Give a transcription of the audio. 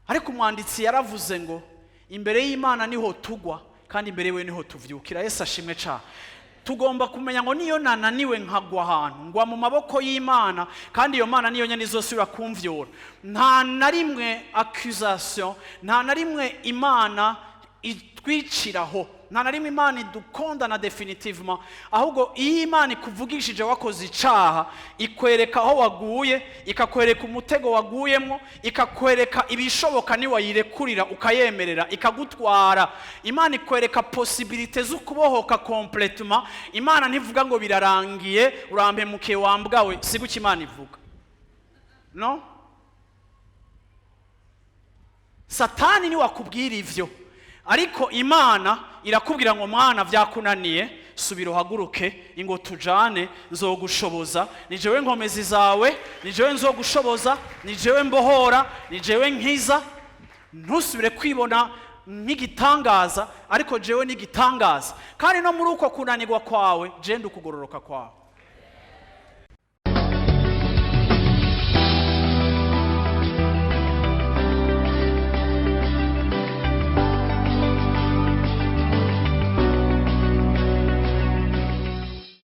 Ariko umwanditsi yaravuze ngo imbere y'Imana niho tugwa, kandi imbere yiwe niho tuvyukira. Yesu ashimwe cyane. Tugomba kumenya ngo niyo nananiwe nkagwa ahantu, ngwa mu maboko y'Imana, kandi iyo Mana niyo nyene izosubira kumvyura. Nta na rimwe accusation, nta na rimwe Imana itwiciraho, nta na rimwe Imana idukondana définitivement. Ahubwo iyo Imana ikuvugishije wakoze icaha, ikwereka aho waguye, ikakwereka umutego waguyemo, ikakwereka ibishoboka niwayirekurira ukayemerera ikagutwara. Imana ikwereka possibilités z'ukubohoka complètement. Imana ntivuga ngo birarangiye, urampemukiye wambwawe. Si gutyo Imana ivuga. No Satani niwakubwira ivyo, ariko Imana irakubwira ngo mwana, vyakunaniye, subira uhaguruke, ingo tujane, nzogushoboza, ni jewe nkomezi zawe, ni jewe nzogushoboza, ni jewe mbohora, ni jewe nkiza. Ntusubire kwibona nk'igitangaza, ariko jewe n'igitangaza. Kandi no muri uko kunanirwa kwawe, je ndukugororoka kwawe.